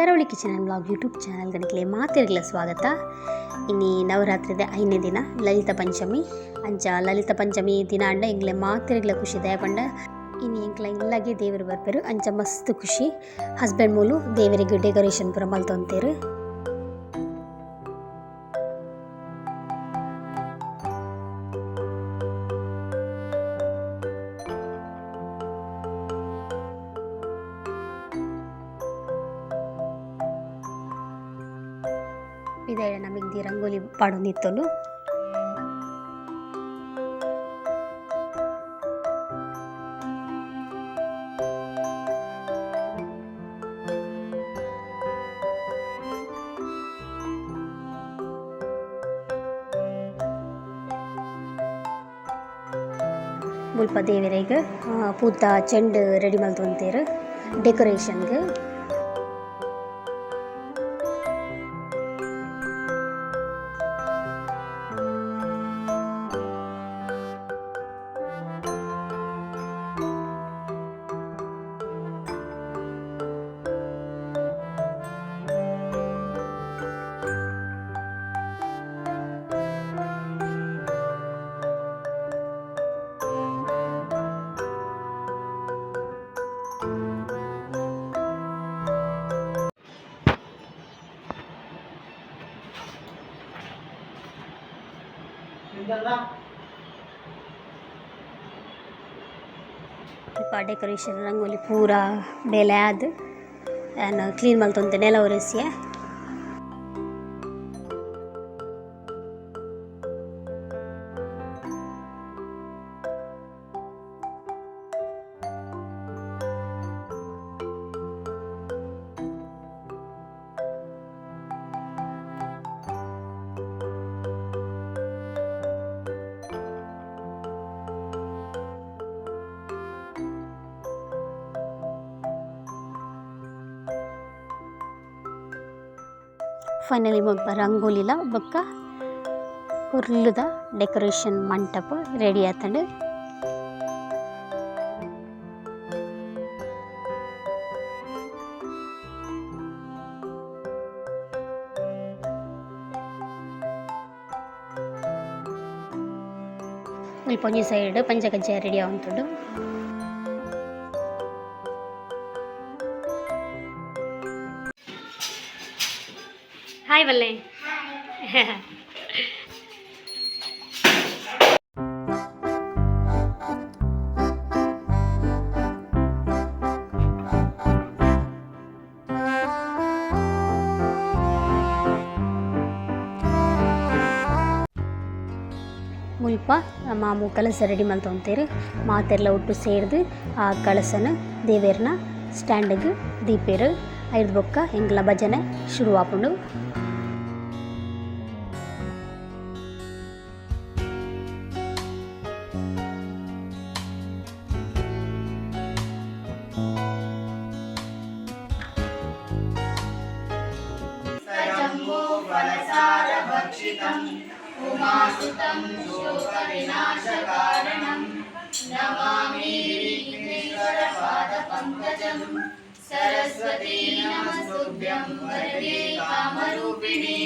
Karavali kitchen and blog YouTube channel ಗಣಿಕಲೆ ಮಾತೆರ್ಗಲ ಸ್ವಾಗತ. ಇನಿ ನವರಾತ್ರಿದ ಐನೇ ದಿನ ಲಲಿತ ಪಂಚಮಿ. ಅಂಚ ಲಲಿತ ಪಂಚಮಿ ದಿನ ಅಂಡ ಎಂಗ್ಲೆ ಮಾತೆರ್ಗಲ ಖುಷಿ ದಯಪಂಡ ಇನಿ ಎಂಕ್ಲ ಇಲ್ಲಗೆ ದೇವರು ಬರ್ಪೆರು. ಅಂಚ ಮಸ್ತ್ ಖುಷಿ. ಹಸ್ಬೆಂಡ್ ಮೂಲು ದೇವರಿಗೆ ಡೆಕೋರೇಷನ್ ಪೂರ ಮಲ್ತೊಂತೇರು. ಪಿದಾಯ್ಡ ನಮಿಗ್ ರಂಗೋಲಿ ಪಾಡೊಂದಿತ್ತೊಲು. ಮುಲ್ಪ ದೇವೆರೆಗ್ ಪೂತ ಚೆಂಡ್ ರೆಡಿ ಮಲ್ತೊಂತೆರ್ ಡೆಕೋರೇಷನ್ಗ್. ಮುಲ್ಪ ಡೆಕೋರೇಷನ್ ರಂಗೋಲಿ ಪೂರ ಬೇಲೆ ಆದ್ ಯಾನ್ ಕ್ಲೀನ್ ಮಲ್ತೊಂತೆ ನೆಲ ಒರೆಸಿಯೆ. ಫೈನಲಿ ಮುಲ್ಪ ರಂಗೋಲಿಲ ಬೊಕ್ಕ ಪೊರ್ಲುದ ಡೆಕೋರೇಷನ್ ಮಂಟಪ ರೆಡಿ ಆತುಂಡು. ಮುಲ್ಪ ಒಂಜಿ ಸೈಡ್ ಪಂಚಕಜ್ಜಾಯ ರೆಡಿ ಆವೊಂದುಂಡು. ಹಾಯ್ ಬಲ್ಲೆ. ಮುಲ್ಪ ಮಾಮು ಕಲಸ ರೆಡಿ ಮಲ್ತೊಂತೆರ್. ಮಾತೆರ್ಲ ಒಟ್ಟು ಸೇರ್ದ್ ಆ ಕಲಸನ್ ದೇವೆರ್ನ ಸ್ಟ್ಯಾಂಡ್ಗ್ ದೀಪೆರ್. ಐರ್ದ್ ಬೊಕ್ಕ ಎಂಕ್ಲ ಭಜನೆ ಶುರು ಆಪುಂಡು. उमासुतं शोकविनाशकारणं नमामि विघ्नेश्वरपादपङ्कजं सरस्वती नमस्तुभ्यं वरदे कामरूपिणि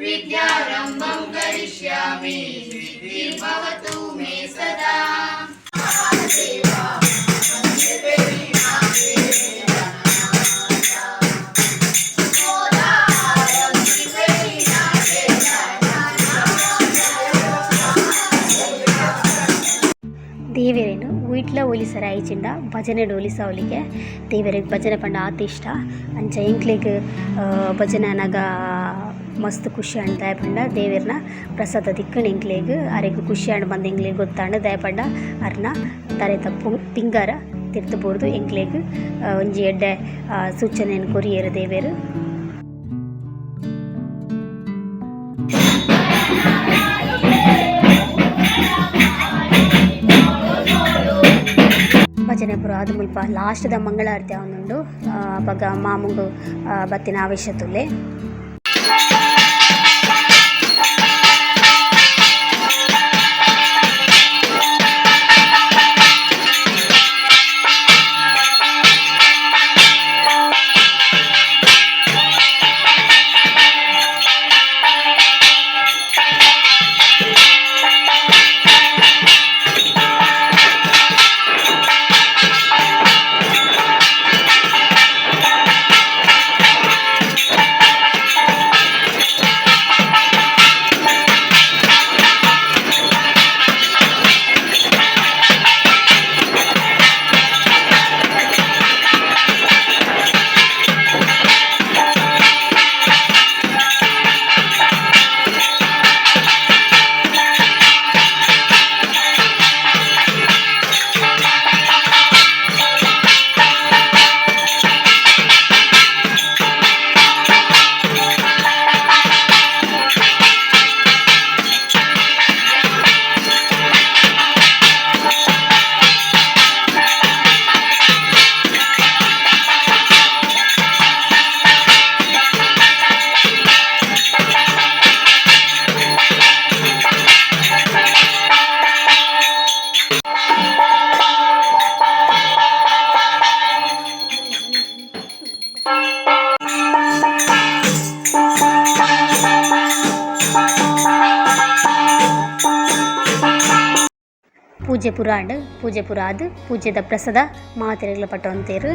विद्यारम्भं करिष्यामि सिद्धिर्भवतु मे सदा. ದೇವೆರೆನ್ ವೀಟ್ಲ ಒಲಿಸರೆ ಆಯಿಜಿಂಡ ಭಜನೆಡ್ ಒಲಿಸವಲಿಗೆ. ದೇವೆರೆಗ್ ಭಜನೆ ಪಂಡ ಆತ್ ಇಷ್ಟ. ಅಂಚ ಎಂಕ್ಲೆಗ್ ಭಜನೆ ಆನಗ ಮಸ್ತ್ ಖುಷಿ ಆಂಡ್. ದಾಯೆ ಪಂಡ ದೇವೆರ್ನ ಪ್ರಸಾದ ತಿಕ್ಕುಂಡು ಎಂಕ್ಲೆಗ್. ಅರೆಗ್ ಖುಷಿ ಆಂಡ್ ಪಂದ್ ಎಂಕ್ಲೆಗ್ ಗೊತ್ತಾಂಡ್. ದಾಯೆ ಪಂಡ ಅರ್ನ ತರೆತ ಪಿಂಗಾರ ತಿರ್ತ್ ಬೂರ್ದು ಎಂಕ್ಲೆಗ್ ಒಂಜಿ ಎಡ್ಡೆ ಸೂಚನೆನ್ ಕೊರಿಯೆರ್ ದೇವೆರ್. ಭಜನೆ ಪೂರ ಆದ್ ಮುಲ್ಪ ಲಾಸ್ಟ್ ದ ಮಂಗಳಾರತಿ ಆವೊಂದುಂಡು. ಅಪಗ ಮಾಮುಗು ಬತ್ತಿನ ಆವೇಶ ತೂಲೆ. ಪೂಜೆ ಪೂರ ಆಂಡ್. ಪೂಜೆ ಪೂರ ಆದ್ ಪೂಜೆದ ಪ್ರಸಾದ ಮಾತೆರೆಗ್ಲ ಪಟ್ಟೊಂತೆರ್.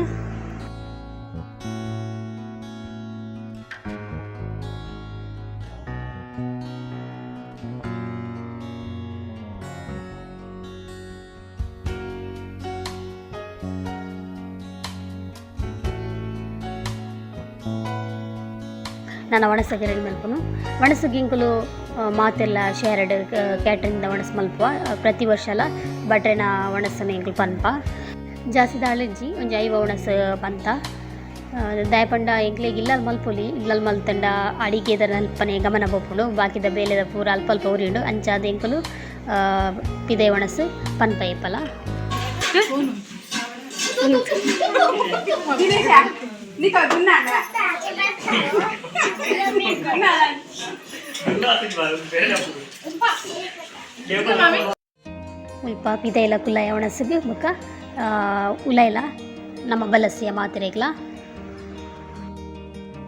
ನನ ಒಣಸಗೆ ರೆಡಿ ಮಲ್ಪುನು. ಒಣಸುಗ್ ಎಂಕುಲು ಮಾತೆಲ್ಲ ಶೇರ್ಡ್ ಕ್ಯಾಟ್ರಿಂಗ್ ದ ಒಣಸ್ ಮಲ್ಪುವ. ಪ್ರತಿ ವರ್ಷಲ ಭಟ್ರೆನ ಒಣಸನ್ ಎಂಕುಲು ಪನ್ಪ. ಜಾಸ್ತಿ ದಾಳಿಜ್ಜಿ, ಒಂಜಿ 50 ಒಣಸ್ ಪಂತ. ದಾಯೆ ಪಂಡ ಎಂಕ್ಲೆಗ್ ಇಲ್ಲಲ್ ಮಲ್ಪೊಲಿ, ಇಲ್ಲಲ್ ಮಲ್ತಂಡ ಅಡಿಗೆದ ಅಲ್ಪನೆ ಗಮನ ಪೋಪುಂಡು, ಬಾಕಿದ ಬೇಲೆದ ಪೂರ ಅಲ್ಪ ಅಲ್ಪ ಉರಿಯುಂಡು. ಅಂಚಾದ್ ಎಂಕುಲು ಪಿದೈ ಒಣಸ್ ಪನ್ಪ ಏಪಲ. ಮುಲ್ಪ ಪಿದೈಲ ಕುಲ್ಲಯ ಒಣಸುಗು ಬೊಕ್ಕ ಉಲೈಲ ನಮ್ಮ ಬಲಸಿಯ ಮಾತೆರೆಗ್ಲ.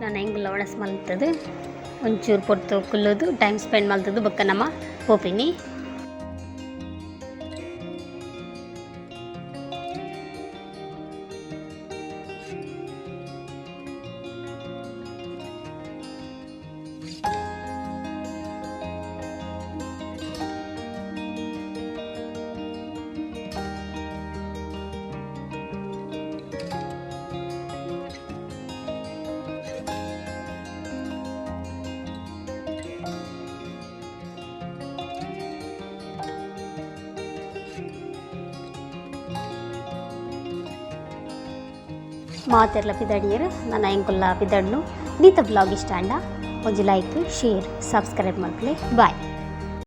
ನಾನು ಎಂಗುಲ ಒಣಸು ಮಲ್ತದು ಒಂಚೂರು ಪೊರ್ತು ಕುಲ್ಲುದು ಟೈಮ್ ಸ್ಪೆಂಡ್ ಮಲ್ತದು ಬೊಕ್ಕ ನಮ್ಮ ಪೋಪಿನಿ. ಮಾತೆರ್ಲ ಪಿದಡಿಯೆರ್, ನನ ಎಂಕುಲ್ಲ ಪಿದಡ್ನು. ನೀತ ಬ್ಲಾಗ್ ಇಷ್ಟ ಆಂಡ ಒಂಜಿ ಲೈಕ್, ಶೇರ್, ಸಬ್ಸ್ಕ್ರೈಬ್ ಮಲ್ಪುಲೆ. ಬಾಯ್.